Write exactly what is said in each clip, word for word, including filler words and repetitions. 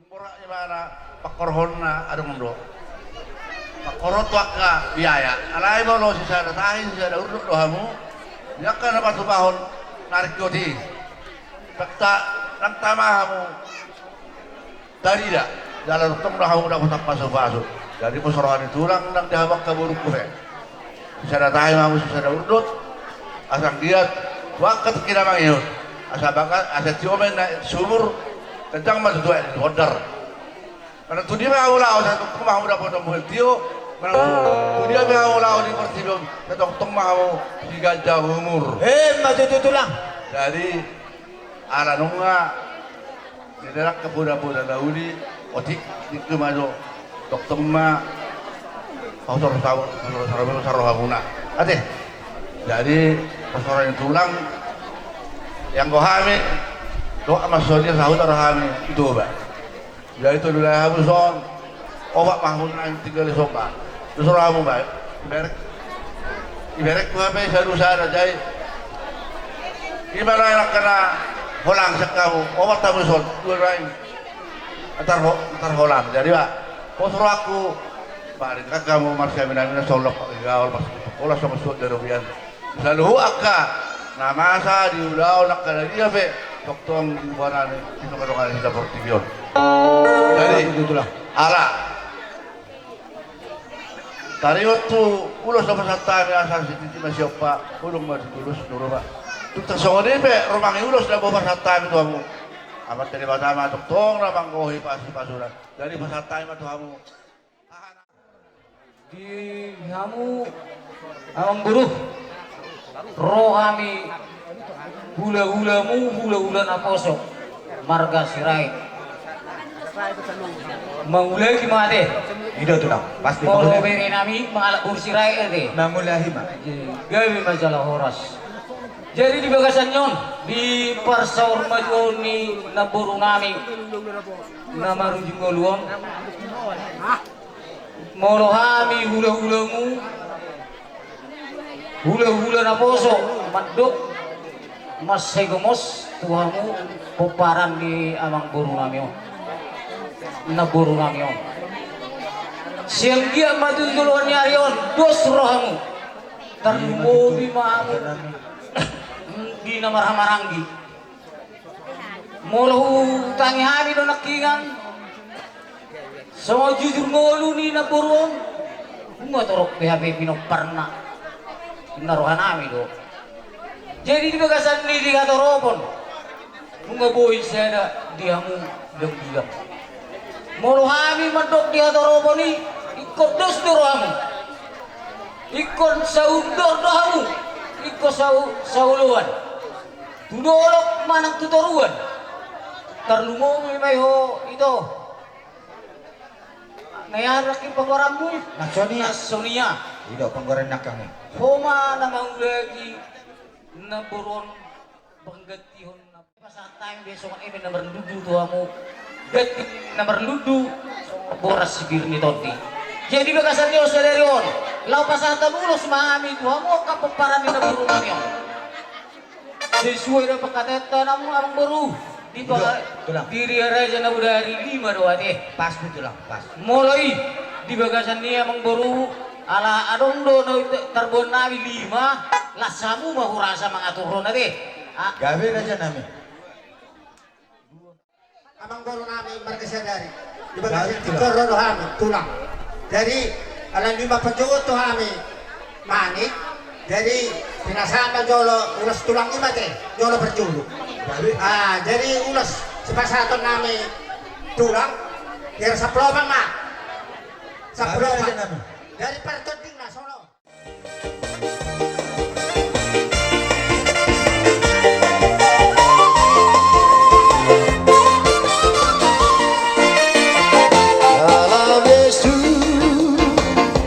Borat ni mana pangkorhonna adong do. Pangkorhon tu angka biaya. Alai molo sisada tahi, sisada urdot do hamu. Di angka na patupahon na ringkot i. Pesta nang tama hamu. Tarida. Jala tongtong do hamu dapot pasu-pasu. Jadi pos roha ni tulang nang di hamu angka borungku he. Sisada tahi ma hamu sisada urdot. Asa anggiat tu angka tingki na mangihut. Asa bagas, asa tio ma na sumur. Kencang ma tutu aek di bondar. Manang tu dia ma hamu laho, asa tongtong ma hamu dapotan buhel tio. Manang tu dia ma hamu laho di portibi on, asa tongtong ma hamu siganjang umur. Emma tutu tulang. Jadi ala nunga Jadi angka poda-poda na uli, otik, tingki ma jo, tongtong ma, au sor sar, sar, sar, sar rohamuna. Ate. Jadi, pos roha ni tulang, ianggo hami, dohot ma songon dia sahuta rohami, i Toba. Jadi tolu lai hamu son, opat ma hamu nang tinggal di somba. Terus rohamu bae. Iberek. Iberek tu hape salusa na jai. Ima na enak kena holang sian hamu. Opat hamu son. Dua lain. Antar ho-, antar holang. Jadi ba. Pos rohangku. Baring kan hamu marsiamin-amin na solok. Gaol pas. Olah sama suat dari obian. Saluhut angka na masa di ulaon angka na dia pe tongtong di ubanan i, di tongtong-tongan hita portibi on. Jadi, ala taringot tu ulos na pasahat hami asa sititi ma siompa, unang ma tutulos, nurung ma. Tung songon i pe rumang ni ulos na boi pasahat hami tu hamu. Amanta Debata ma tongtong na manggohi pasu-pasuna. Jadi pasahat hami ma tu hamu. Di hamu amangboru, ro hami hula-hulamu, hula-hula naposo, marga Sirait. Mangulaki ma ate. I do tulang, pasti molo mangulaki. Bere nami mangalap boru Sirait ate. Mangulaki ma. Gabe ma jala horas. Jadi di bagasan ni on, di parsaurmatua ni namboru nami na marujung ngolu on. Molo hami hula-hulamu, hula-hula naposo, mandok mansai gomos tu hamu pomparan ni amangboru nami on, namboru nami on. Sian dia ma tu joloan ni ari on, dos rohamu. Tarlumobi ma hamu di na marhahamaranggi. Molo hutangi hami do nangkiningan, songon jujur ngolu ni namboru on, nunga torop be hape pinomparna. Ninna rohanami do. Jadi di bagasan ni di hatoropon, nunga boi sada di hamu dang bilang. Molo hami mandok di hatoropon i, ingkon dos do rohamu. Ingkon saundor do hamu. Ingkon sau-, saoloan. Tu dolok manang tu toruan. Tarlumobi ma i ho ito. Na ia rakin panggoaranmu i? Na Sonia. Na Sonia. I do panggoaran ni angkang i. Ho ma na mangulaki namboru on panggantihon na pasahat hami be songon eme na marlundu tu hamu. Ganti na marlundu boras sibir ni tondi. Jadi bagasan ni on sadari on, laho pasahat ulos ma hami tu hamu angka pomparan ni namboru nami on. Sesuai do pangkataion tu hamu amangboru. Di panga-, di ria raja na bodari lima do ate. Pas do tulang, pas. Molo i di bagasan ni amangboru, ala adong do na tarboan nami lima, las hamu ma hurasa mangatur on ate. A- Gabe raja nami. Amangboru nami marga Sadari. Di bagasan tingki on ro do hami tulang. Jadi ala ni ma pajogot tu hami manik. Jadi pinasahat ma jolo ulos tulang i ma ate jolo parjolo. Ah, jadi ulos sipasahaton nami tulang. Biar saploman ma. Saploman. Dari partonding na sono. Dalam Yesus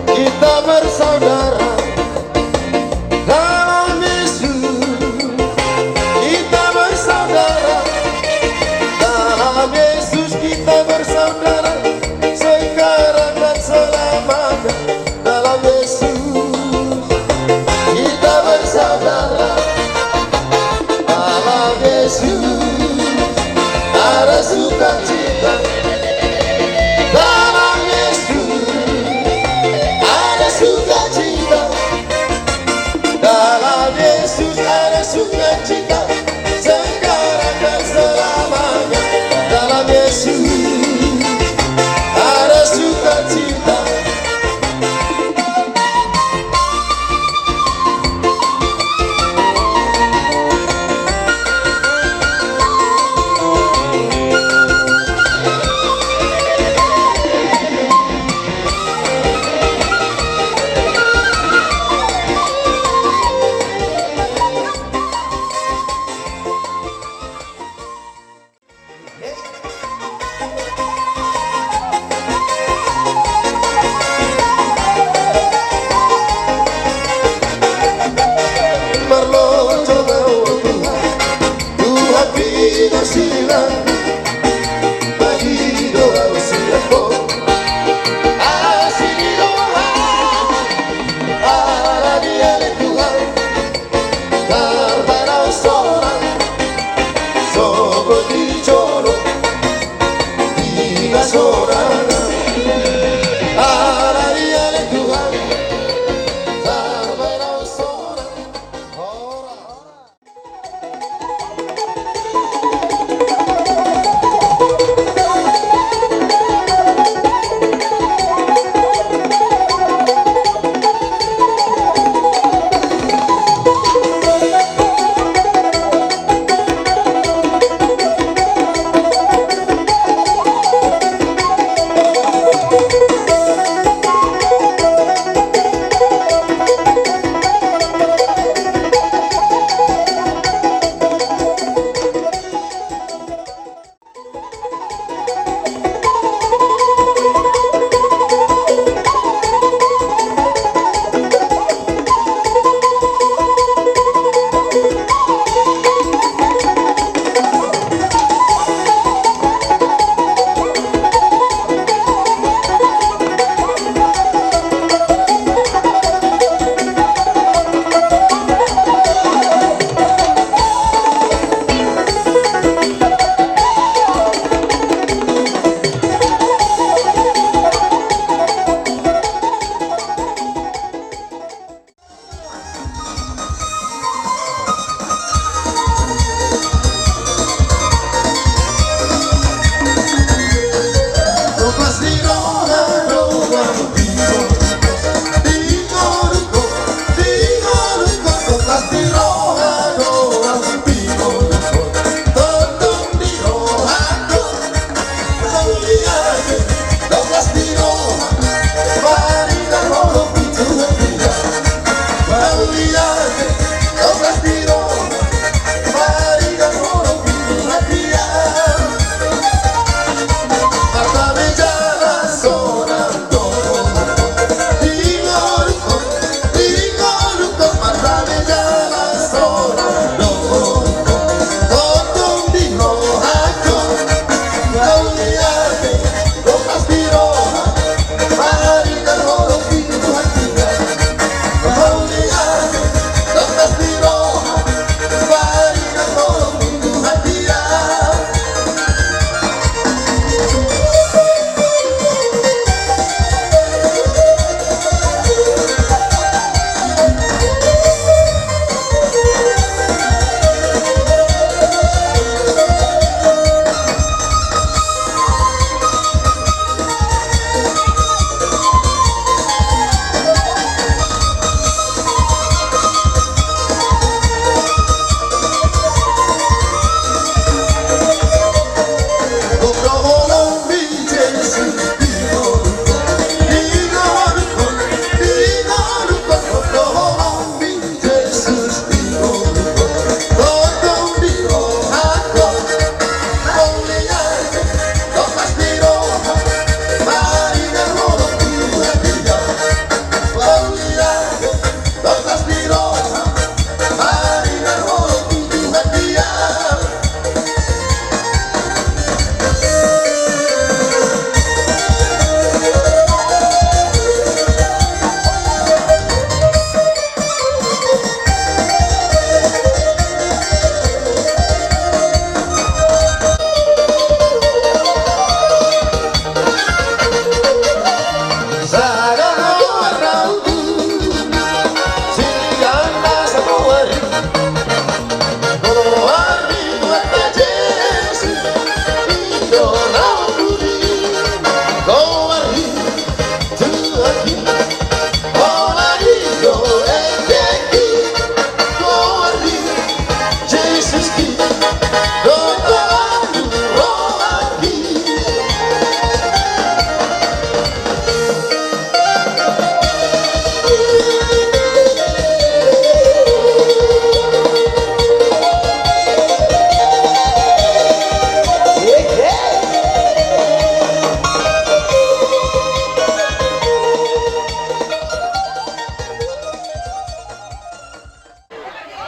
kita bersaudara. Dalam Yesus kita bersaudara. Dalam Yesus kita bersaudara. Sekarang dan selamanya. Dalam Yesus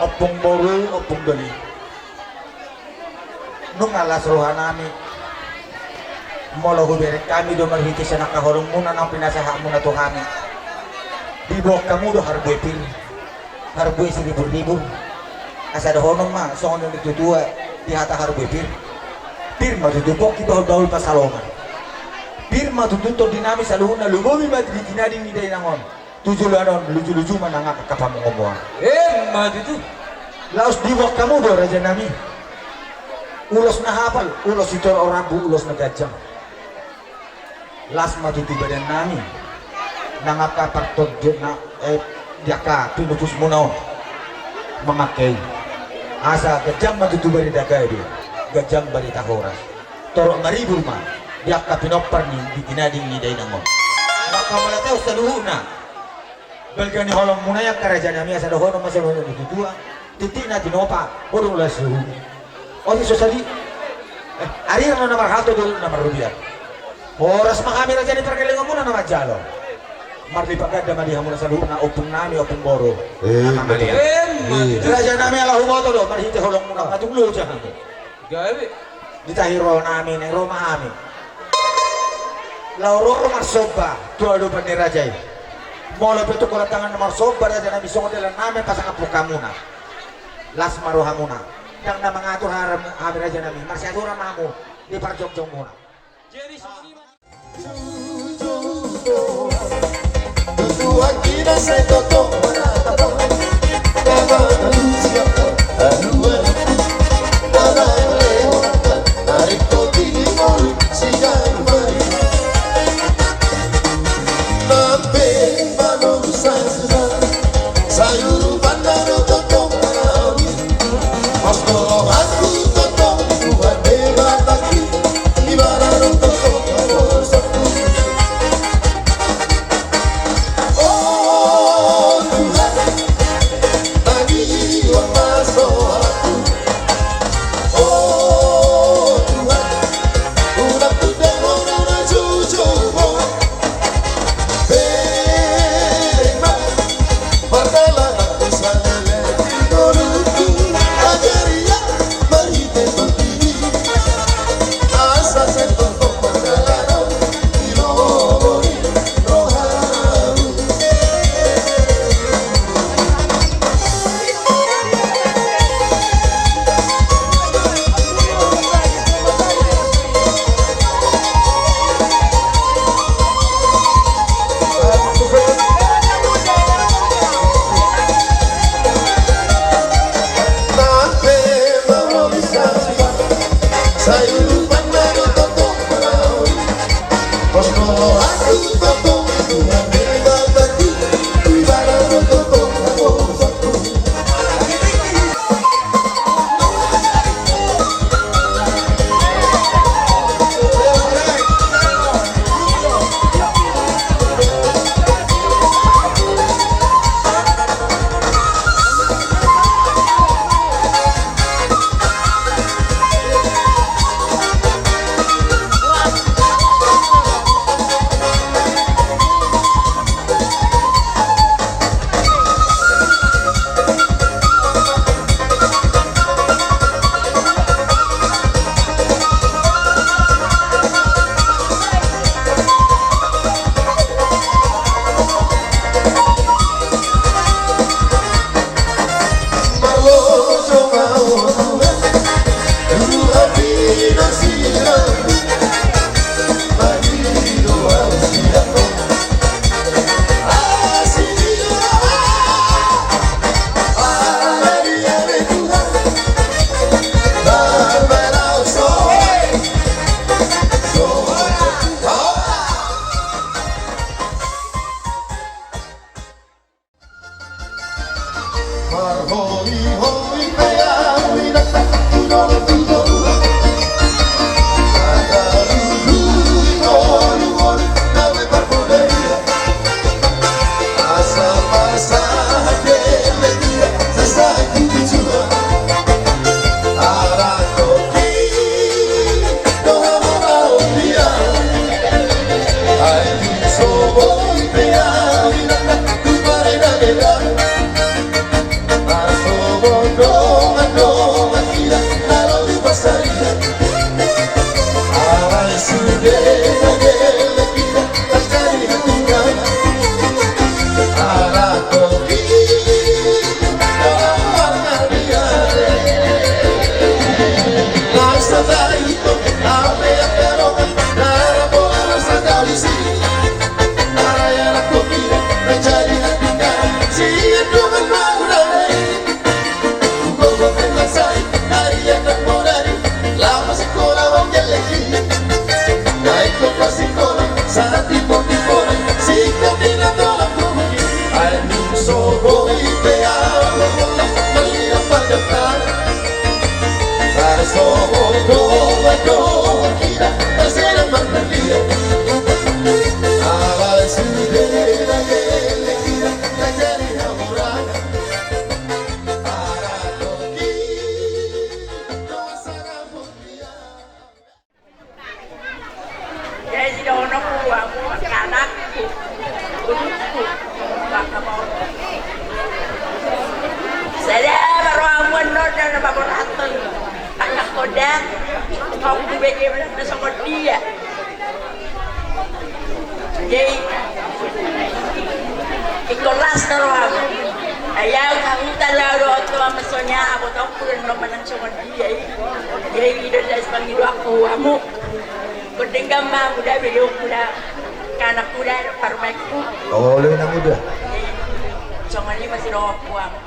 Ompung boru, ompung doli. Nunga las rohanami. Molo hubereng hami do marhite sian angka holongmuna naung pinasahatmuna tu hami. Diboan hamu do harbue pir, harbue siribur-ribur. Asa dohonon ma songon na nidok ni natuatua di hata harbue pir. Pir ma tutu pongki bahul-bahul pansalongan. Pir ma tutu tondinami saluhutna, lumobi ma di tinading ni dainang on. Tu joloan on luju-luju ma nang angka pamomuan. Emma tutu. Laos diboan hamu do rajanami ulos na hapal, ulos sitorop rambu, ulos na ganjang. Las ma tutu badannami nang angka partondionna, eh, di angka pinupusmuna on mamangke i. Asa ganjang ma tutu barita gabe, ganjang barita horas. Torop maribur ma di angka pinompar ni di tinading ni dainang on. Manghamauliatehon saluhutna. Balga ni holongmuna i angka rajanami, asa dohonon ma songon na tutu-tua. Tintin na tinopa, bodong las suhu. Ose so sadi. Eh, arina na marhalto, dolok na marrobean. Horas ma hami raja ni pargellengonmuna na manjalo. Marlipat ganda ma di hamuna saluhutna, ompungnami, ompung boru. Eh, na mangalean. Eh, rajanami, ala huboto do marhite holongmuna, patung loja hamu. Gabe. Di tahi ro nami, naeng ro ma hami. Laho ro marsomba tu adopan ni raja i. Molo pe tung holan tangan na marsomba rajanami, songon dalannami pasangaphon hamuna. Las ma rohamuna. Ndang na mangatur hami rajanami, marsiaturan ma hamu di parjongjongmuna. Jadi songon i ma. Didok ho, hamu angka anakku, boruku, angka boru. Sada ma rohamu annon, da na paborathon. Angka ho da, ho hubege na songon dia. Jadi ingkon las do rohamu. Ai au sahuta laho dohot ho, ama Sonia, botohonku do annon manang songon dia i. Jadi i do das pangidoanku hamu. Ingkon denggan ma hamu da, bebeku da, angka anakku da, parumaenku. Olo, inangku da. Songon i ma sidohononku hamu.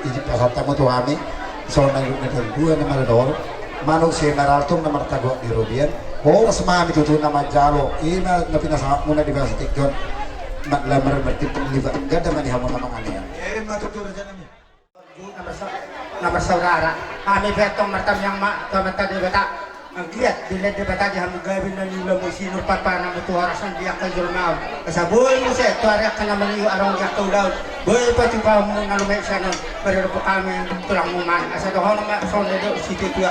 Ijin pasahat hamu tu hami, songon na nidok ni natuatua na mandok, manuk simaraltung na martaguak di robean, horas ma hami tutu na manjalo, i ma na pinasahatmuna di bagasan tingki on, ma-, lamar berarti penglibat, ganda ma di hamu na mangalean. Ima tutu raja nami. Na marsa-, na marsaudara, hami pe antong martamiang ma tu Amanta Debata. Anggiat dilehon Debata di hamu gabe na niula muna, sinur papa na mutu horas on di angka jolma on. Asa boi muse tu ari angka na mangihut, adong di angka ulaon, boi patupaonmu na lumehon sian on. Maradophon hami tulangmu ma on, asa dohonon ma songon na nidok ni situatua.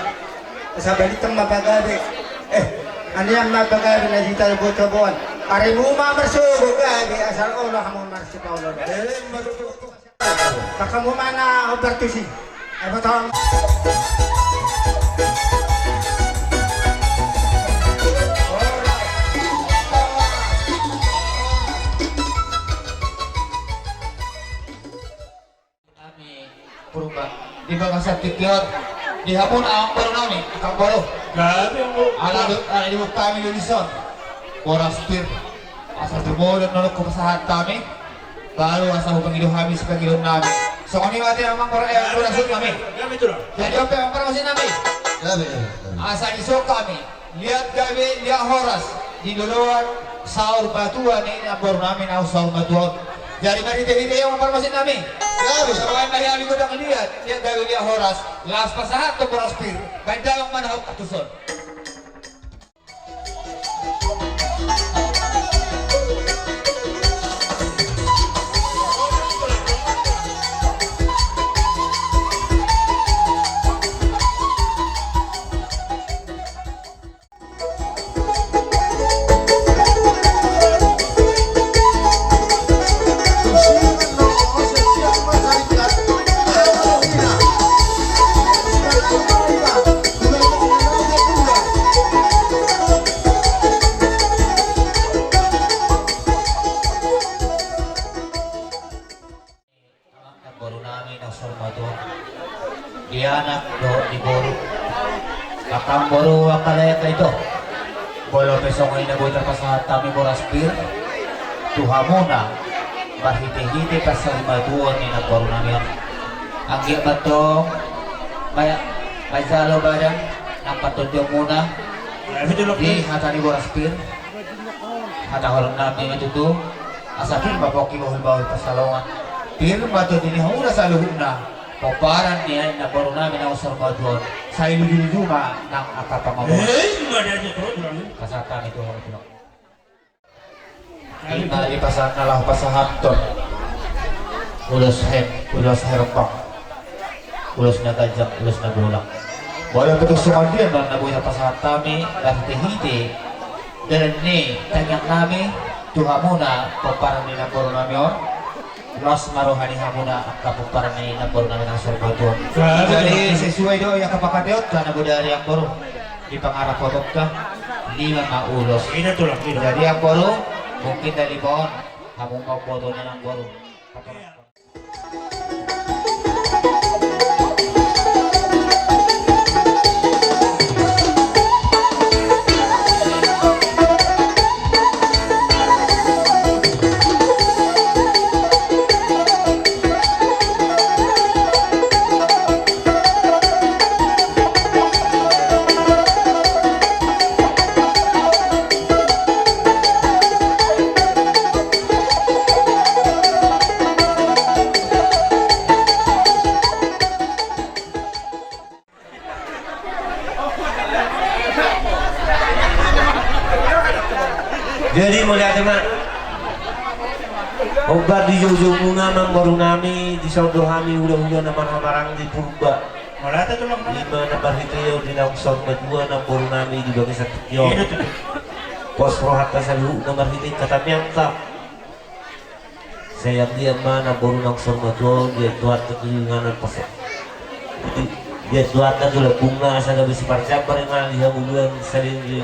Asa balintang ma pagabe, eh, anian ma pagabe na hita botoboan. Arimu ma marsogot gabe, asa olo hamu marsipaoloan. Pasahat hamu ma na hombar tusi. Ai botong. Hami Purba di bagasan tingki on, di hamu na amangboru nami, angka amangboru. Gabe, amangboru. Ala do, ala diboan hami do dison boras pir. Asa tumodon na dohot hupasahat hami. Baru asa hupangido hami sipangidoan nami. Songon i ma te amang para, eh, para suhut nami. Jadi on pe amang para musik nami. Asa dison hami. Liat gabe, liat horas. Di loloan saur matua ni namboru nami na saur matua on. Jadi marhitehite i amang para musik nami. Songon i ma hami godang liat, liat gabe, liat horas. Laos pasahathon boras pir. Baen damang ma na hau katuson. Namboru nami na saur matua on, di anak dohot di boru, angka namboru, angka lae, angka ito. Molo pe songon i na boi tarpasahat hami boras pir tu hamuna marhitehite pansaurmatuaon ni namboru nami on. Anggiat ma antong ma-, manjalo badan nang partondion muna di hata ni boras pir. Hata holong nami ma tutu, asa pir ma pongki, bahulbahul pansalongan. Pir ma tondi ni hamuna saluhutna, pomparan ni namboru nami na saur matua on. Sai luju-luju ma nang angka pangomoan. Pasahat hami tu hamu. Ima dipasahat na laho pasahathon. Ulos hem, ulos herbang. Ulos na ganjang, ulos na bolak. Molo pe tung songon dia ma na boi tarpasahat hami, marhitehite dalan ni tangiang nami tu hamuna pomparan ni namboru nami on. Las ma roha ni hamuna angka pomparan ni namboru nami na saur matua on. Jadi sesuai do i angka pangkataionta na bodari, amangboru. Di pangarapotonta lima ma ulos. Jadi amangboru, mungkin na lima on hamu ma boto ni amangboru. Jadi mauliate ma. Hombar di joujou muna, amangboru nami, dison do hami hulahula na marhahamaranggi di Purba. Ima na marhitehite on di naung saur matua namboru nami di bagasan tingki on. Pos rohanta saluhutna marhitehite angka tangiangta. Sai anggiat ma namboru naung saur matua on, dian Tuhanta tu inganan pas. Dian Tuhanta tu lambungna, asa gabe siparjambar inganan di hangoluan saleleng.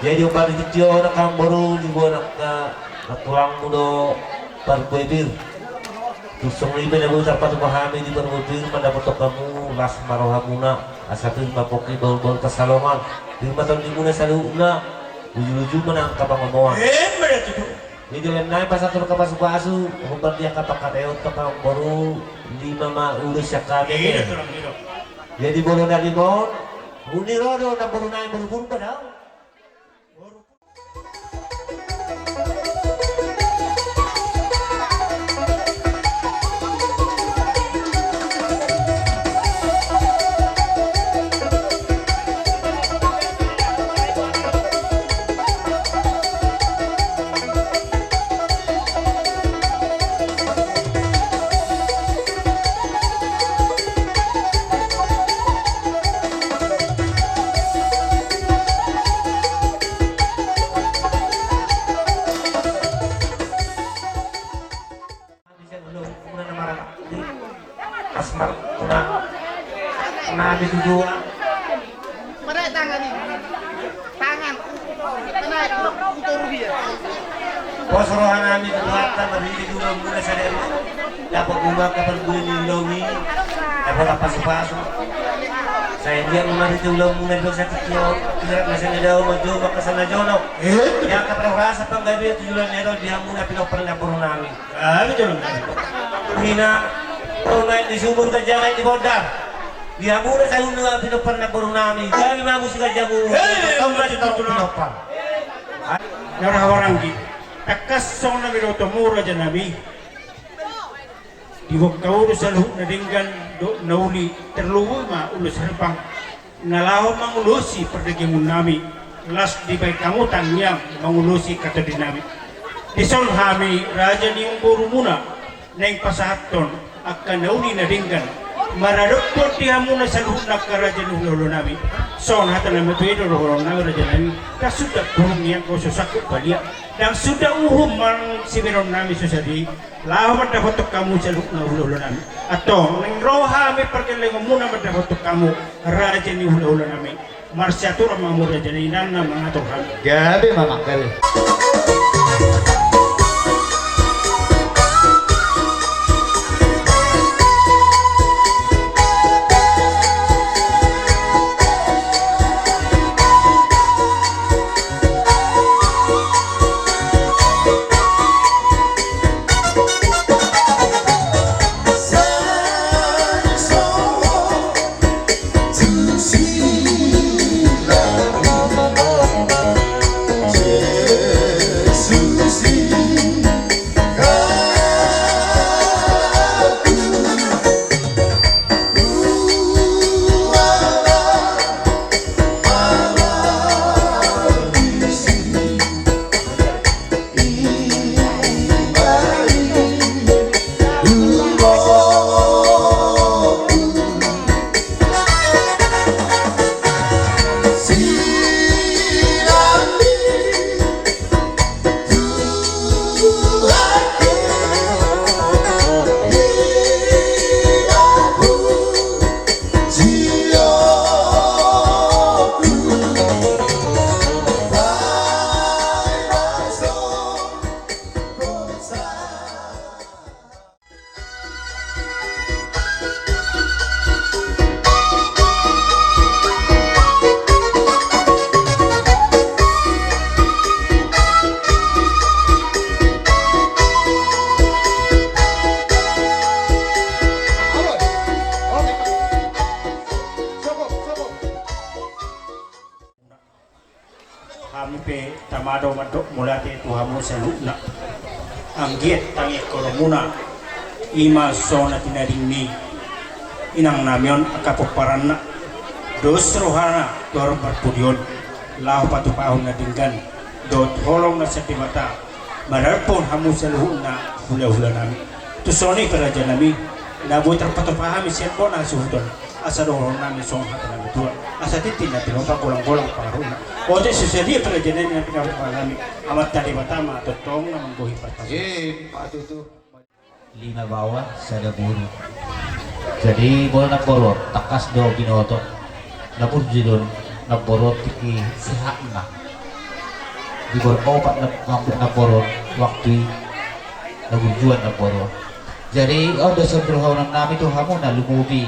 Jadi hombar di tingki on, amangboru, diboan angka tulangmu do parbue pir. Tung songon i pe na boi tarpatupa hami di parbue pir, mandapothon hamu las ma rohamuna, asa pir ma pongki, bahulbahul pansalongan. Pir ma tondimuna saluhutna, luju-luju ma nang angka pangomoan. Jadi, lain nai pasahat tu angka pasupasu, hombar di angka pangkataion tu angka boru, lima ma ulos sian hami. Jadi, boru na lima on, uli ro do na boru nai, boru Purba do. Asmar, na, na, di dua. Mana tangan ini? Tangan. Mana itu? Utoru dia. Pos roha nami tu Tuhanta, marhite ulaonmuna sadari on. Dapot muna angka pargule ni ulaon i. Dapot angka pasupasu. Sai dia marhite ulaonmuna do sakit yo. Kira masa na dao majo maka sana jono. Eh? Ia angka parhorasan panggabean tu joloan ni ari on di hamuna pinompar ni namboru nami. Ah, betul. Hina, tong naik di sumur, ganjang naik di bondar. Di hamuna saluhutna pinompar ni namboru nami. Gabe ma muse ganjangmu. Hei, tong naik di tong pinompar. Nora hawaranggi. Tangkas songon na niboto hamu raja nami. Diboan hamu do saluhutna denggan dohot na uli, terlebih ma ulos herbang. Na laho mangulosi pardagingon nami, las dibahen hamu tangiang mangulosi angka tondi nami. Dison hami raja ni borumuna, naeng pasahathon angka na uli na denggan, maradophon di hamuna saluhutna angka raja ni hulahula nami. Songon hata na matua i do dohonon nami raja nami, ndang suda burung ni angka so sangkut balian, ndang suda uhum manang simenon nami so sadia i. Laho mandapothon hamu saluhutna hulahula nami. Antong naeng ro hami pargellengonmuna mandapothon hamu raja ni hulahula nami. Marsiaturan ma hamu raja nami, nang na mangatur hami. Gabe ma mangkali. Hami pe tama do mandok mauliate tu hamu saluhutna. Anggiat tangiangkonmuna i ma songon na tinading ni inang nami on angka pomparanna. Dos rohana tu arumpang pudi on laho patupahon na denggan dohot holong na sian Debata manarpon hamu saluhutna hulahula nami. Tuson i pe raja nami, na boi tarpatupa hami sian bona hasuhuton, asa dohonon nami songon hata na matua, asa tintin na pinompar, golang-golang pangarahutna. Otik so sadia pe raja nami na pinapaha nami, Amanta Debata ma tongtong na manggohi parpatupa. Lima baoa sada boru. Jadi boru namboru on tangkas do binoto. Na burju do namboru on tingki sehatna. Di boru opat na, namboru on waktu i na burjuan namboru on. Jadi on do songon dohonon nami tu hamu na lumobi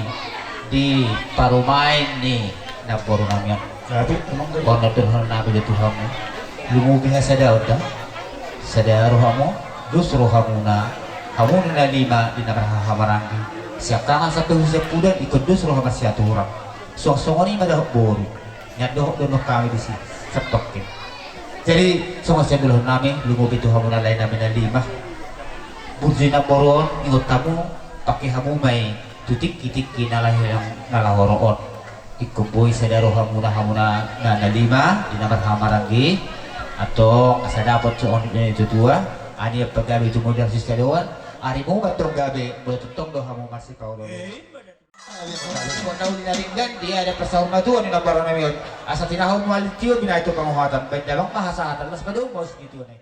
di parumaen ni namboru nami on. On do dohonon nami do tu hamu. Lumobi hasadaon da. Sada rohamu, dos rohamuna, hamu na lima di na marhahamaranggi. Siangkangan sampe hu siampudan, ingkon dos roha marsiaturang. Suang songon i ma dohot boru. Nian dohot do annon hami disi, santongkin. Jadi songon sian ulahon nami, lumobi tu hamu na lae nami na lima. Burju ni namboru on, ingot hamu, pangke hamu ma i tu tingki-tingki na laho, na laho ro on. Ingkon boi sada rohamuna, hamuna na, na lima di na marhahamaranggi. Antong asa dapot songon i tu tua, anian pagabe tu modal sisada on. Arimu ma antong gabe, molo tongtong do hamu marsipaolooloan. Songon na uli na denggan di adat parsahurmatuaon ni namboru nami on. Asa tinahor ma alintion, binahen tu panguhatan, bahen damang ma hasahatan, las ma dao ma ulos ni tua na i.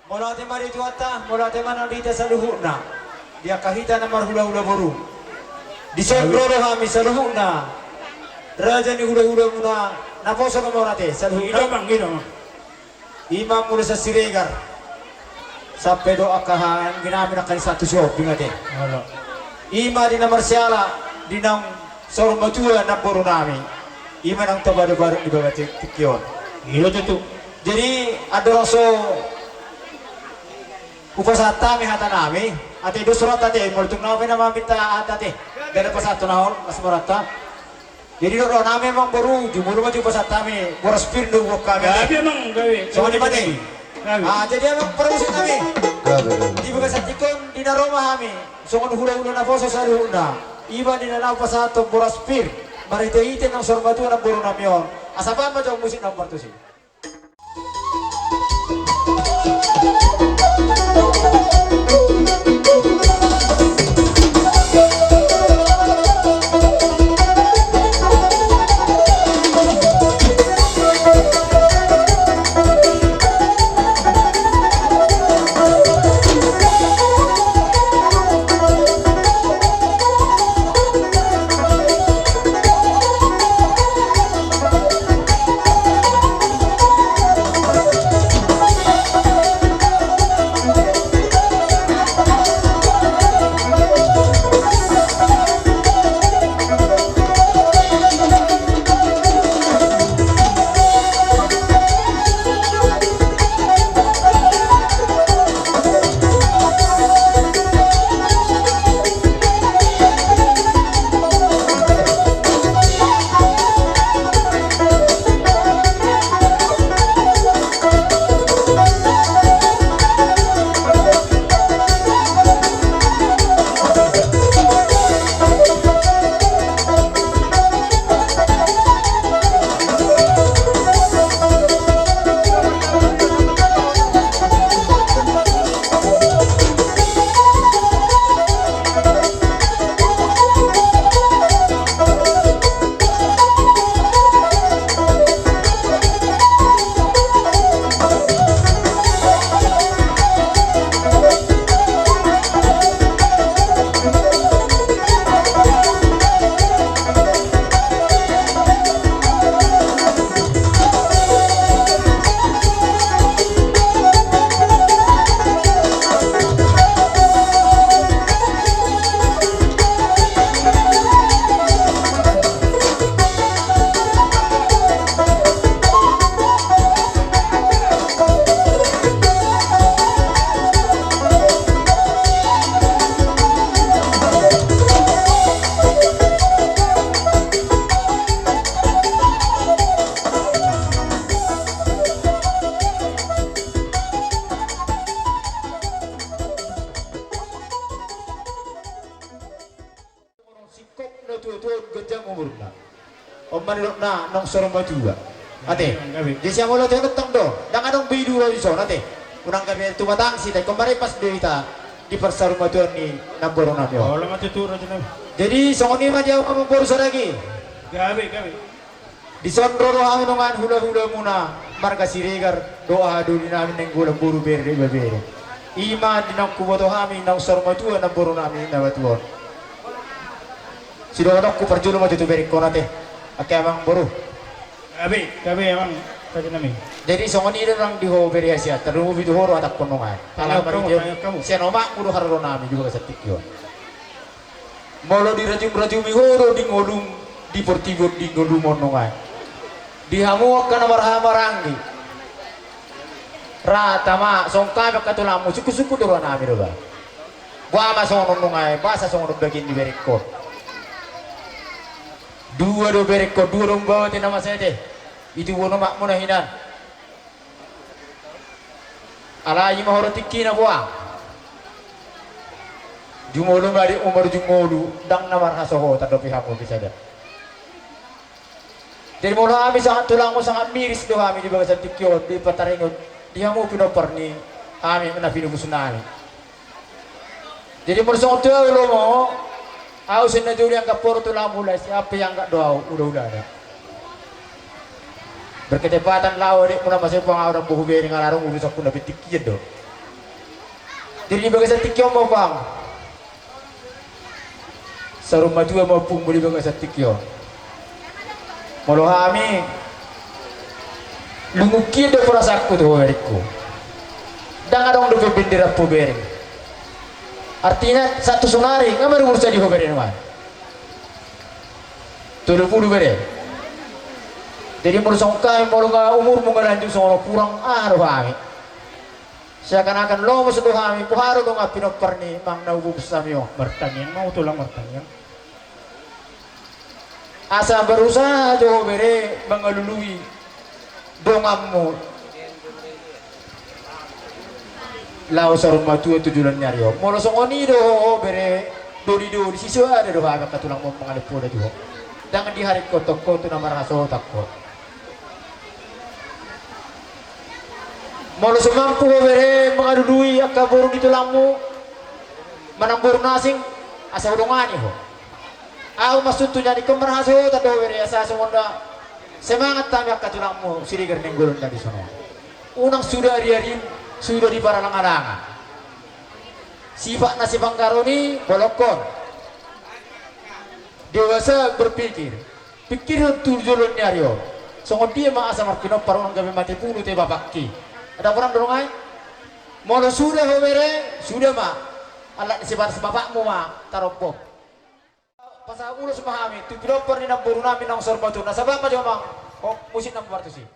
Mauliate ma di Tuhanta, mauliate ma nang di hita saluhutna, di angka hita na marhulahula boru. Dison ro do hami saluhutna raja ni hulahulamuna, naposo do mauliate saluhutna. Ima molo sian Siregar sampe do angka hahanggi nami nangkin sahat tu Sihombing ate. Ima di na marsiala di naung saur matua namboru nami. Ima naung tabadobado di bagasan tingki on. Jadi andorang so hupasahat hami hata nami, ate dos rohanta ate, molo tung na ope na maminta hata ate, ndada pasahat tu na on, las ma rohanta. Jadi dohot roha nami amang boru, jumolo ma jumolo pasahat hami, boras pir do huboan hami. Gabe amang, gabe. Songon i ma ate. Gabe. Ah, jadi amang parmusik nami. Gabe, gabe. Di bagasan tingki on di na ro ma hami songon hulahula naposo saluhutna. Ima di na naung pasahathon boras pir marhitehite naung saur matua namboru nami on. Asa bahen ma jo musik naung partusi. Singkop na tuatua on ganjang umurna. On ma nidokna naung saur matua. Ate. Gabe. Jadi sian molo ate, olo tong do. Ndang adong be i dua dison ate. Unang gabe tumatangsi, tai ingkon marepas do hita di parsarumatuan ni namboru nami on. Olo ma tutu, raja nami. Jadi songon i ma di hamu amangboru Saragi. Gabe, gabe. Dison ro do hami nunga, hula-hula muna marga Siregar, dohot doli nami Nainggolan, boru, bere, ibebere. I ma di naung huboto hami naung saur matua namboru nami na matua on. Sidohononku, parjolo ma jo tu berengkon ate, angka amangboru. Gabe, gabe amang, raja nami. Jadi songon i do nang di ho bere, hasian tarlumobi tu ho do hatangkon nunga. Ala marhite sian omakmu do haroro nami di bagasan tingki on. Molo dirajum-rajumi ho do di ngolum, di portibi on, di ngolum on nunga, di hamu angka na marhaha maranggi, ra tama songon hami angka tulangmu, sungkun-sungkun do roha nami do ba. Boha ma songon on nunga, boasa songon on bagian ni berengkon? Dua do berengkon, dua do umbahen ate na masa ate. Itubuhon omakmu na hinan. Alai i ma ho do tingkina, boha? Jumolo ma adikmu marujung ngolu, ndang na marhasohotan dope hamu be sada. Jadi molo hami sahat tulangmu, sangat miris do hami di bagasan tingki on, di pataringot di hamu pinompar ni hami na pinupus nami. Jadi molo songon tu ahu lomo, ahu sian na jolo ianggap ho do tulangmu, lae, sian pe ianggap do ahu hulahulana. Berketepatan laho adikmu na masa i, pang ahu ndang boi hubereng ala adong urusanku na pe tingki on do. Jadi di bagasan tingki on ma pang, saur matua ma ompungmu di bagasan tingki on. Molo hami, lungun hian do perasaanku tu ho, adikku. Ndang adong dope bendera hubereng. Artina sahat tu sonari nga marumur sadia ho, bere, nuaeng? Tolu pulu, bere. Jadi molo songon hami, molo nga umurmu nga lanjut songon on, hurang aha do hami? Seakan-akan lomos do hami, boha do nunga pinompar ni amang na hupupus hami on. Martangiang ma ho tulang, martangiang. Asa berusaha jo ho, bere, mangalului donganmu laho saur matua tu joloan ni ari on. Molo songon i do ho, bere, doli-doli, sisada do hami angka tulangmu mangalehon poda tu ho. Ndang diharingkothon ho tu na marhasohotan ho. Molo so mampu ho, bere, mangalului angka boru ni tulangmu manang boru na asing, asa hudongani ho. Ahu maksudhu, jadi ingkon marhasohotan do ho, bere, asa songon na semangat hami angka tulangmu Siregar Nainggolan na dison on. Unang suda di ari on, suda di paralangalanan. Sifat na sipanggaron i bolongkon. Dewasa berpikir. Pikirhon tu joloan ni ari on. Songon dia ma asa marpinompar, unang gabe mate pulu te bapakki. Ada porang do nunga i? Molo suda ho, bere, suda ma. Ala sebatas bapakmu ma tarombop. Pasahat ulos ma hami tu pinompar ni namboru nami naung saur matua. Na sabar ma jo, amang. Ho, musik na martusi.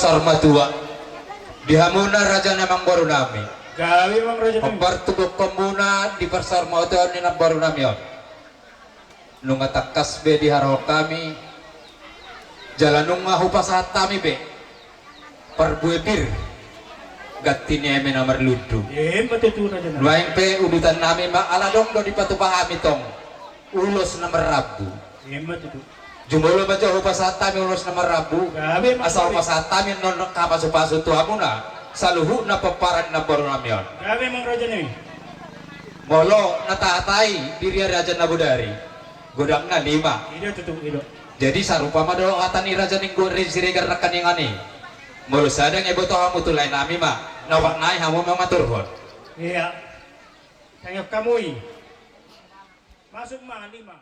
Saur matua di hamuna raja ni amangboru nami. Gabe amang raja nami. Hombar tu gokhonmuna di parsaur matua ni namboru nami on. Nunga tangkas be diharahon hami jala nunga hupasahat hami be parbue pir ganti ni eme na marlundu. Emma tutu raja nami. Nuaeng pe udutan nami ma ala adong do dipatupa hami tong ulos na marrambu. Emma tutu. Jumolo ma jo hupasahat hami ulos na marrambu. Gabe amang raja nami. Asa hupasahat hami annon pasupasu tu hamuna saluhutna pomparan ni namboru nami on. Gabe amang raja nami. Molo na tahatai di ria raja na bodari, godangna lima. I do tutu, i do. Jadi sarupa ma dohot hata ni raja ni Siregar nangkaningan i. Molo sada nunga diboto hamu tu lae nami ma, na opat nai hamu mangaturhon. Ia. Tangihon hamu i. Masuk ma lima.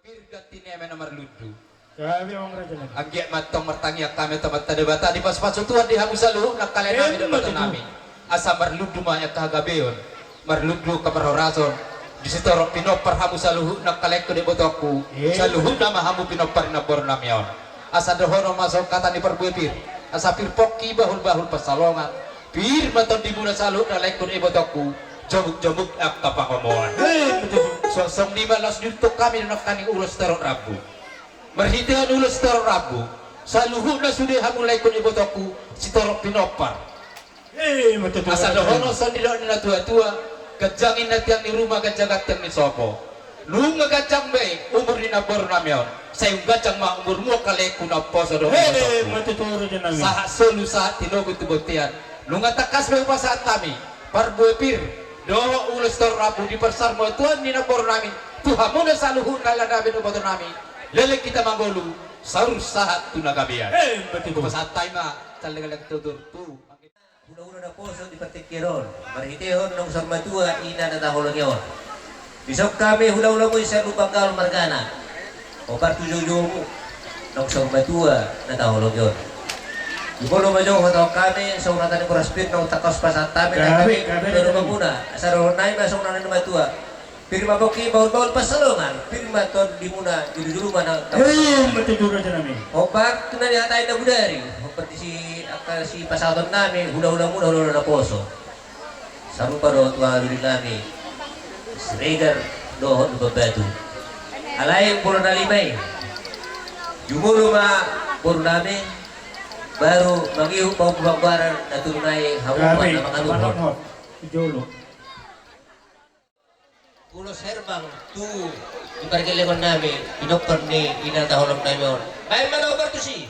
Pir ganti ni eme na marlundu. Gabe amang raja nami. Anggiat ma antong martangiang hami tu Amanta Debata, dipasupasu Tuhan di hamu saluhutna angka lae nami dohot amang raja nami. Asa marlundu ma angka hagabeon, marlundu angka parhorason di sitorop pinompar hamu saluhutna angka laengku dohot ibotongku. Saluhutna ma hamu pinompar ni namboru nami on. Asa dohonon ma songon hata ni parbue pir, asa pir pongki bahul-bahul pansalongan. Pir ma tondimuna saluhutna laengku dohot ibotongku, jomuk-jomuk angka pangomoan. Suang songon i ma laos diuduthon hami nangkaning ulos torop rambu. Marhitehon ulos torop rambu, saluhutna sude hamu laengku dohot ibotongku sitorop pinompar. Asa dohonon songon nidok ni natua-tua, ganjang inna tiang ni ruma, ganjang tiang ni sopo. Nunga ganjang be umur ni namboru nami on, sai umganjang ma umurmu angka laengku na umposo dohot ibotongku. Sahat solu sahat tinogu tu bontean. Nunga tangkas be hupasahat hami parbue pir dohot ulos torop rambu di parsaur matua ni namboru nami tu hamuna saluhutna lae nami dohot iboto nami. Leleng hita mangolu, saur sahat tu na gabean. Hupasahat hami ma callekallean tutur tu hula-hula na poso di partingkian on, marhitehon naung saur matua ina na taholongi on. Dison hami hulahulamu i Sernupanggaol margana. Hombar tu joujoumu, naung saur matua na taholongi on. Jumolo ma jo huhatahon hami songon hata ni boras pir naung tangkas pasahat hami. Gabe, gabe, gabe. Asa dohonon nami ma songon hata ni na matua: Pir ma pongki, bahulbahul pansalongan, pir ma tondimuna, jolojolo ma na. Eh, mate jolo, raja nami. Hombar tu na nihatai na bodari, hombar disi angka sipasahaton nami hulahulamuna hulahula naposo. Sarupa do tu haha doli nami Siregar dohot Lumban Batu. Alai boru na lima i, jumolo ma boru nami, baru mangihut pahompu panggoaran na tolu nai, hamu ma na mangalehon. Jolo. Ulos herbang tu di pargellengon nami, pinompar ni ina taholong nami on. Baen ma na hombar tusi.